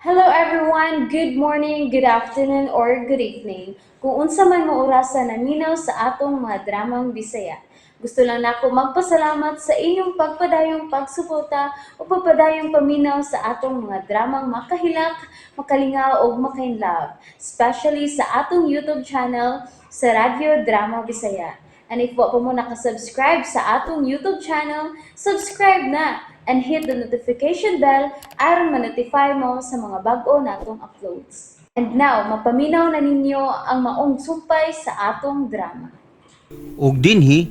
Hello everyone! Good morning, good afternoon, or good evening. Kung unsa man mo orasa naminaw sa atong mga dramang Bisaya. Gusto lang nako magpasalamat sa inyong pagpadayong pagsuporta o pagpadayong paminaw sa atong mga dramang makahilak, makalingaw ug makainlove, especially sa atong YouTube channel sa Radyo Drama Bisaya. And if wa pa mo nakasubscribe sa atong YouTube channel, subscribe na and hit the notification bell aron ma-notify mo sa mga bag-o natong uploads. And now, mapaminaw na ninyo ang maong sumpay sa atong drama. Og dinhi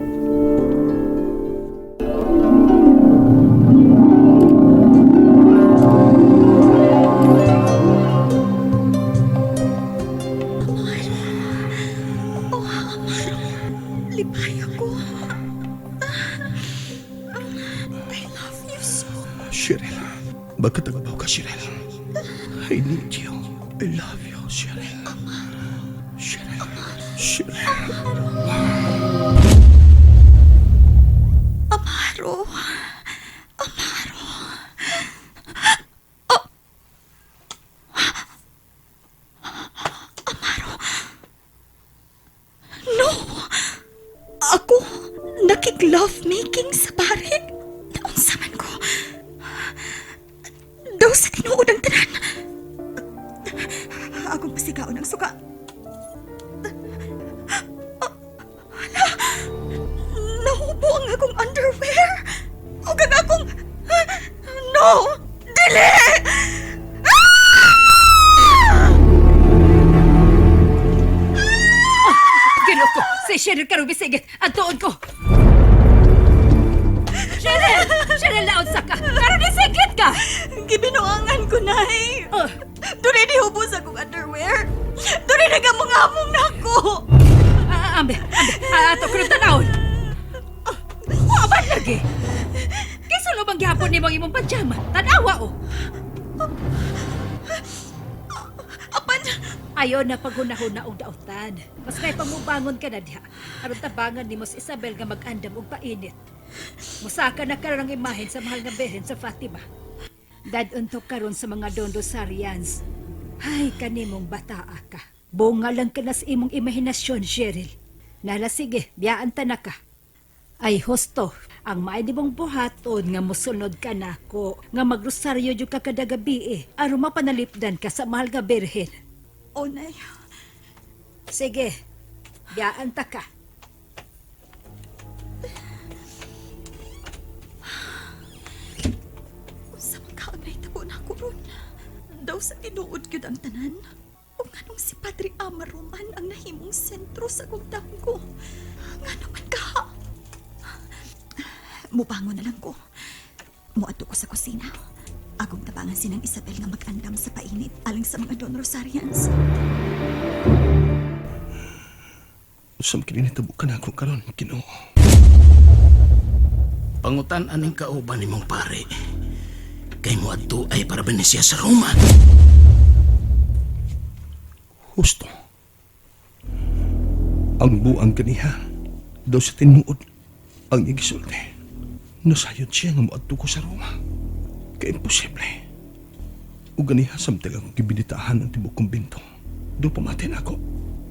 Lipay ako. I love you so. Cheryl, bakit nagabaw ka, Cheryl? I need you. I love you, Cheryl. Cheryl. Cheryl. Amaro. Amaro. Oh. Amaro. No! Ako, nakig-love making sa pare. Naunsa man ko. Daw sa tinuod ang tanan. Akong pasigaon ang suka. Hala! Nahubo ang akong underwear! Ug ang akong... No! Dili! Ginoo ko, si Cheryl karon bisigit. Adtuon ko. Cheryl! Cheryl, laon sa ka! Karon nisigit ka! Gibinuangan ko, Nay! Oh, Dunay nihubo sa akong underwear! Dunay nagamong-among na ako! ah, ambe, ambe, ah, ato ko tanawon. Oh, aban lagi. Kinsa lo bang gihapon nimo ang imong pajama? Tanawa oh. Apan! Ayo na paghunahuna og dautan. Mas kay pamubangon ka na diha. Aron tabangan nimo si Isabel nga mag-andam og painit. Musaka na karon ang imahen sa mahal nga birhen sa Fatima. Dadunto karon sa mga Don Rosarians. Ay, kanimong bataa ka. Bunga lang ka na sa imong imahinasyon, Cheryl. Nala sige, biyaan ta na ka. Ay husto, ang maay nimong buhaton nga mosunod ka nako, nga magrosaryo jud ka kada gabi eh, aron mapanalipdan ka sa mahal nga birhen. Oh, Nay. Sige, biyaan ta ka. Unsa man ka ang nahitabo na ako ron? Daw sa tinuod gyud ang tanan. O nganong si Padre Amaro man ang nahimong sentro sa akong damgo. Ngano man ka? Mubangon na lang ko. Muadto ko sa kusina. Akong tabangan sinang Isabel nga mag-andam sa painit alang sa mga Don Rosarians. Usam kininitabo ka na ako karon, Ginoo. Pangutan aning kauban nimong pare. Kay moadto ay para ba ni siya sa Roma? Husto. Ang buang kaniha, daw sa tinuod, ang igisulti. Nasayod siya nga moadto ko sa Roma. Kay imposible. Ug ganiha samtang akong gibinitahan ang tibok kumbinto. Do pamatin ako.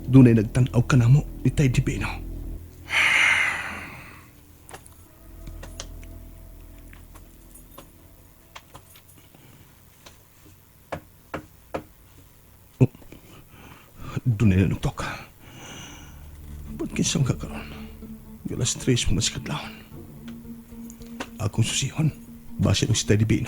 Dunay nagtan-aw ka namo ni Tay Divino. Dunay nanuktok. Ba't kinsang ka karon? Galas tres mo mas kadlawon. Akong susihon, base ng si Tay Divino.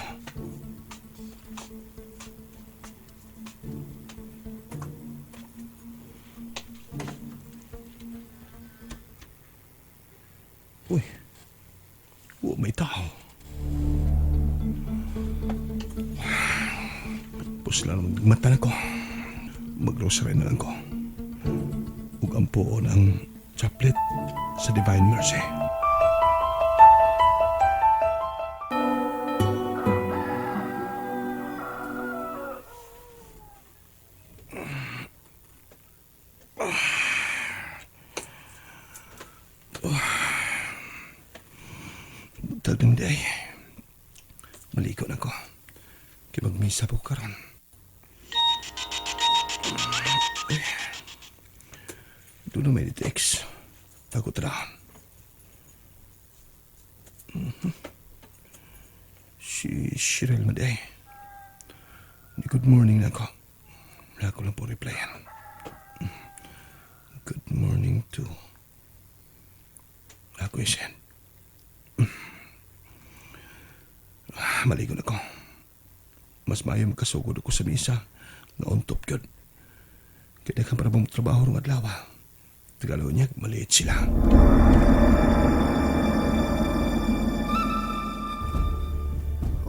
Uy, wa may tao. Pusla na mata na ko. Magrosary na lang ko. Ug ang puon ang chaplet sa Divine Mercy. Buntag ng day. Maliko na ko. Kay magmisa po karon. Okay. Doon na may text. Takot ra. Mhm. Si Cheryl Maday. Good morning na ako. Wala ko lang po replyan. Good morning to. Ako isend. Ah, maligo na ko. Mas maayo makasugod ako sa misa nga on top yun. Kaya ka para bang trabaho rong adlaw. Tagalog niya, maliit sila.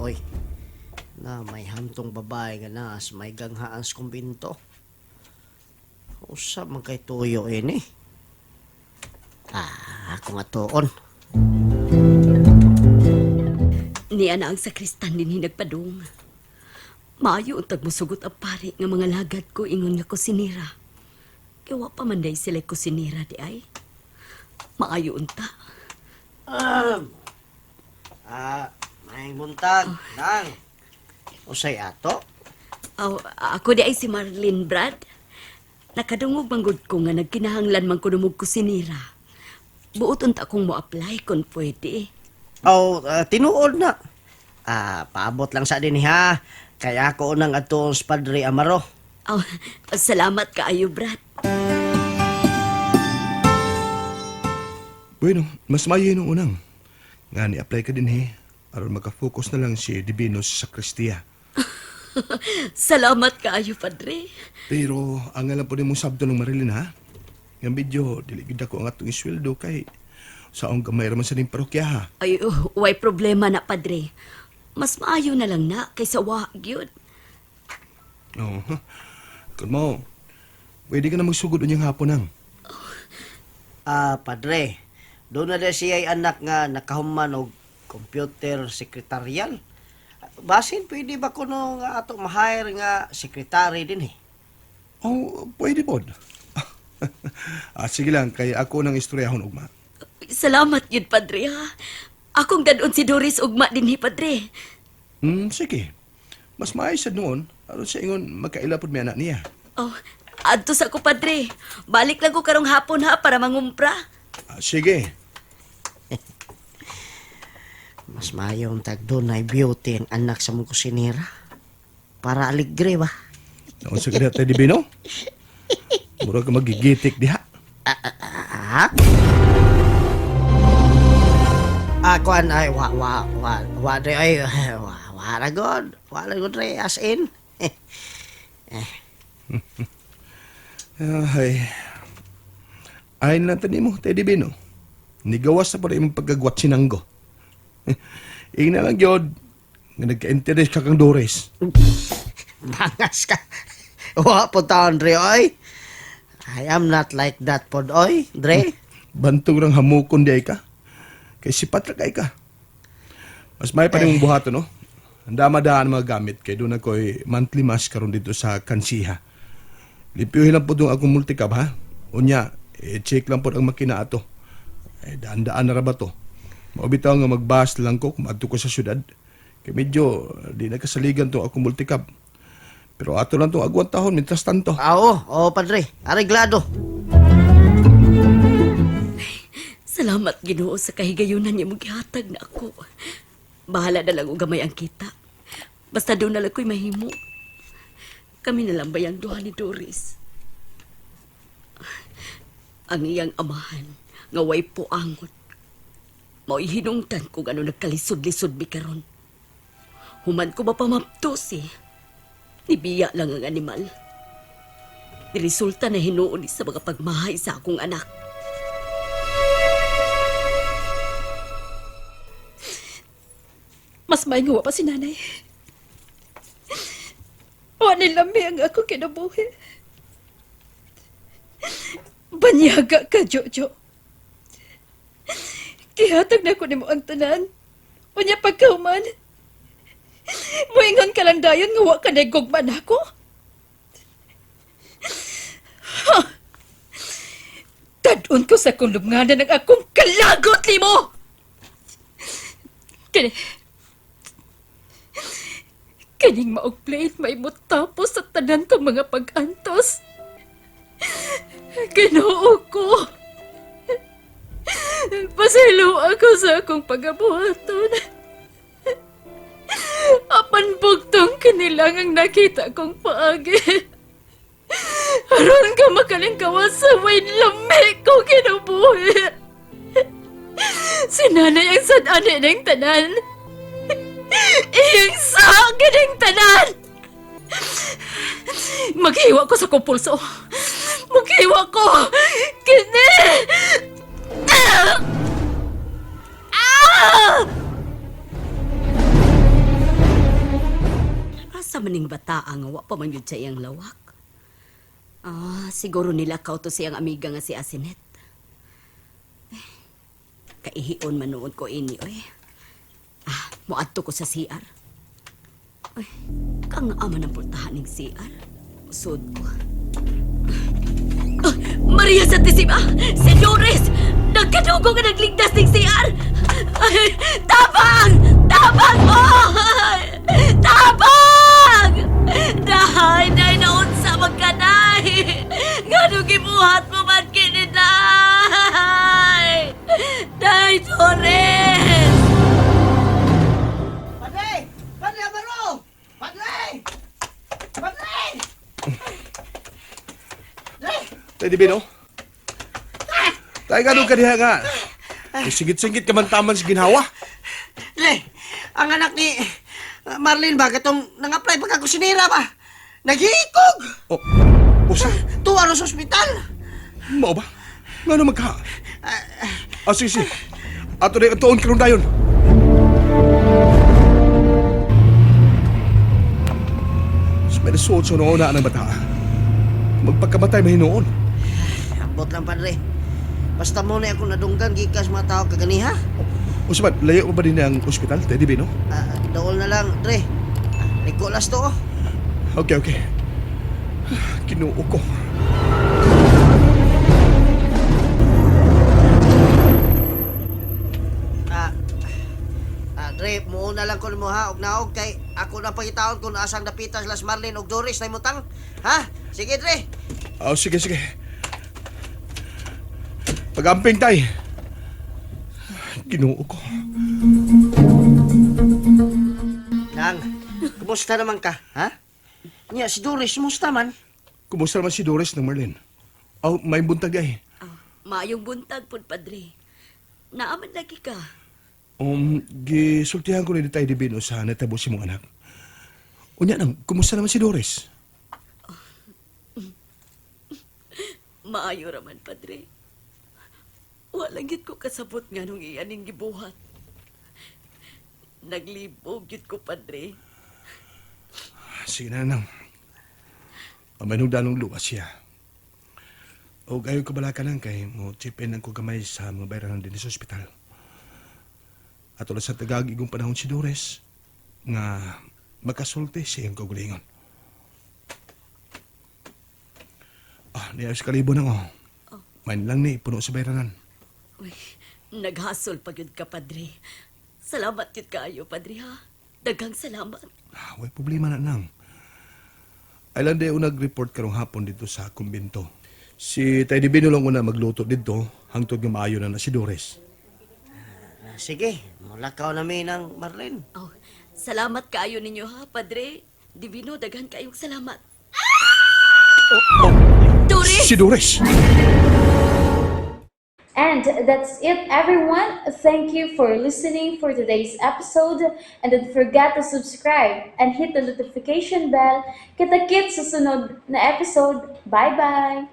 Oy, na may hamtong babae nga naas, may ganghaan sa kumbinto. Usa man kay tuyo ini. Ah, ako nga tuon. Niya na ang sakristan din nagpadung. Maayo untag musugot ang pari nga mga lagad ko ingon nga kusinira. Kaya wa pa man day sila kusinira di ay. Maayo unta. Ah, may buntag, nang. Usay ato. Aw, ako di ay si Marlene Brad. Nakadungog manggod ko nga nagkinahanglan man kuno og kusinira. Buot unta akong mo-apply kung pwede. Oh, tinuod na. Ah, paabot lang sa dinhi ha. Kaya ako unang adtoon sa Padre Amaro. Aw, salamat kaayo, Brad. Bueno, mas maayo yun ang unang. Nga ni-apply ka din he. Aron makafocus na lang si Divino sa sakristiya. Salamat kaayo, Padre. Pero ang alam po ni mong sabdo ng Marilyn ha. Nga medyo dili gid ako ang atong isweldo kay saong gamay ra man sa ning parokya ha. Ay, oh, way problema na, Padre. Mas maayo na lang na kaysa wa gyud. Oo. ha. Kun mo, pwede ka na magsugod unyang hapon nang. Ah, Padre. Doon na din siya anak nga nakahuman og computer secretarial. Basin pwede ba kuno nga ato ma-hire nga secretary din eh? Oh, pwede pod. Ah, sige lang, kay ako nang istoryahon ugma. Salamat yun, Padre, ha? Akong dadon si Doris ugma dinhi, Padre. Sige. Mas maayos sad noon, aron sa ingon magkaila pod mi anak niya. Oh, adto sa ko, Padre. Balik lang ko karong hapon, ha, para mangumpra. Ah, sige. Mas maayo ang tag doon ay beauty ang anak sa mong kusinera. Para aligre ba? Naunsa ka diha, Teddy Bino? Murag ka magigitik diha. Ah? Ah, kuan ay wa wa wa wa dre ay wa wa ra god. Wa ra god dre as in. Ay. Ay na tani mo, Teddy Bino. Nigawas na pa rin imong pagkagwat sinanggo. Ingna lang gyud nga nagka-interest ka kang Doris. Bangas ka. Wa po taon dre oy. I am not like that pod oy, dre. Bantog rang hamukon di ay ka. Kay sipat ra kay ka. Mas may pa rin mong buhaton, no? Ang dama-daan mga gamit kay doon ako'y monthly mass karon dito sa Kansiha. Limpyuhin lang po doon akong multicab, ha? Unya, eh, check lang po ang makina ato. Eh, daan-daan na ra ba to? Maubitaw nga magbas lang ko kung adto ko sa syudad. Kay medyo di nagkasaligan to akong multicab. Pero ato lang tong agwang tahon, mientras tanto. Ah, oo, oo, padre. Areglado. Salamat, Ginoo, sa kahigayunan niya mong gihatag na ako. Bahala na lang og gamay ang kita. Basta doon na lang ko'y mahimo. Kami na lang bayang duha ni Doris. Ang iyang amahan, nga way puangot. Mao'y hinungtan kung ano nagkalisod-lisod mi karon. Human ko mapamaptos eh. Nibiya lang ang animal. Niresulta na hinuon ni sa mga pagmahay sa akong anak. Mas maingawa pa si nanay. Wa nilami ang ako kinabuhi. Banyaga ka, Jojo. Kihatag na ko nimo ang tanan. Unya pagkahuman. Moingon ka lang dayon nga wa ka na gugma nako. Ha! Tad-on ko sa akong lubnganan ang akong kalagot nimo. Kini, kaning maog plate may tapos sa tanan kong mga pag-antos. Ginoo ko. Pasaylo ako sa akong pagabuhaton. Apan bugtong kinilang ang nakita kong paagi. Aron ka makalingkawas sa way lami ko kinabuhi. Si nanay ang sad-ani ng tanan. Iyang sa akin ang tanan. Maghiwa ko sa kong pulso. Maghiwa ko. Kini! Ah! Ah! Asa maning bata nga wa pa man yun sa iyang lawak? Ah, siguro nila to siyang amiga nga si Asinet. Eh, kaihion man noon ko ini, oy. Ah, moadto ko sa CR. Oy, kang ama ng pultahan ng CR. Usod ko. Ah, Maria Santissima! Senores! Nagkadugo nga nagligtas ng CR! Ay, tabang! Tabang mo! Tabang! Dahay, day, naunsa magkanay! Ngano gibuhat mo man kini, day? Day, Torres! Padre! Padre Amaro! Padre! Padre! Tay Divino? Tay, ganun ka diha nga. Singit-singit ka man taman sa ginhawa. Le, ang anak ni Marlene ba katong nang-apply pagka kusinera ba? Nagikog! O, usa, Tuwa ro sa ospital. mao ba? Nga naman ka? Ah, sige, sige. Ato na atuon karon dayon. Sa may nasuot sa noon na ang bata. Magpagkamatay mahinoon. Ambot lang, padre. Basta mo na ako nadunggan gikas mga tao kaganiha. Usa man, layo pa ba din ang ospital, Tay Divino? Ah, dool na lang, dre. Ah, Nicolas to, oh. Okay, okay. Kinuo ko. Ah, ah, Dre, muuna lang ko nimo ha, og naog kay ako na pangitaon kung asang dapitan sila si Marlene og Doris na imutang. Ha? Sige, Dre. Oh, sige, sige. Pag-amping tay. Ginoo ko. Nang, kumusta naman ka, ha? Nya, si Doris, kumusta man? Kumusta naman si Doris ng Marlene? Oh, may buntag ay. Ah, maayong buntag pud, padre. Naaman lagi ka. Gisultihan ko ni Tay Divino sa natabo si mong anak. Unya nang, kumusta naman si Doris? Maayo raman, padre. Walang gid ko kasabot nga nung iyaning gibuhat. Naglibog gid ko, padre. Sige na nang. Amay nung danong luwas siya. O gayon ko bala ka lang kay mo chip in ang ko gamay sa mga bayranan din sa ospital. At wala sa tagag igong panahon si Doris nga makasulti sa iyang kaugalingon. Ah, niya sa kalibo na oh. Main lang ni puno sa bayranan. Uy, naghasol pa gyud ka, padre. Salamat gyud kaayo, padre, ha? Daghang salamat. Ah, way problema na nang. Ay lang di nag-report karong hapon dito sa kumbento. Si Tay Divino lang una magluto dito hangtod nga maayo na na si Doris. Ah, sige, mulakaw na mi ng Marlene. Oh, salamat kaayo ninyo, ha, padre. Divino, daghan kaayong salamat. Doris! Si Doris! And that's it, everyone. Thank you for listening for today's episode. And don't forget to subscribe and hit the notification bell. Kita-kits sa sunod na episode. Bye-bye!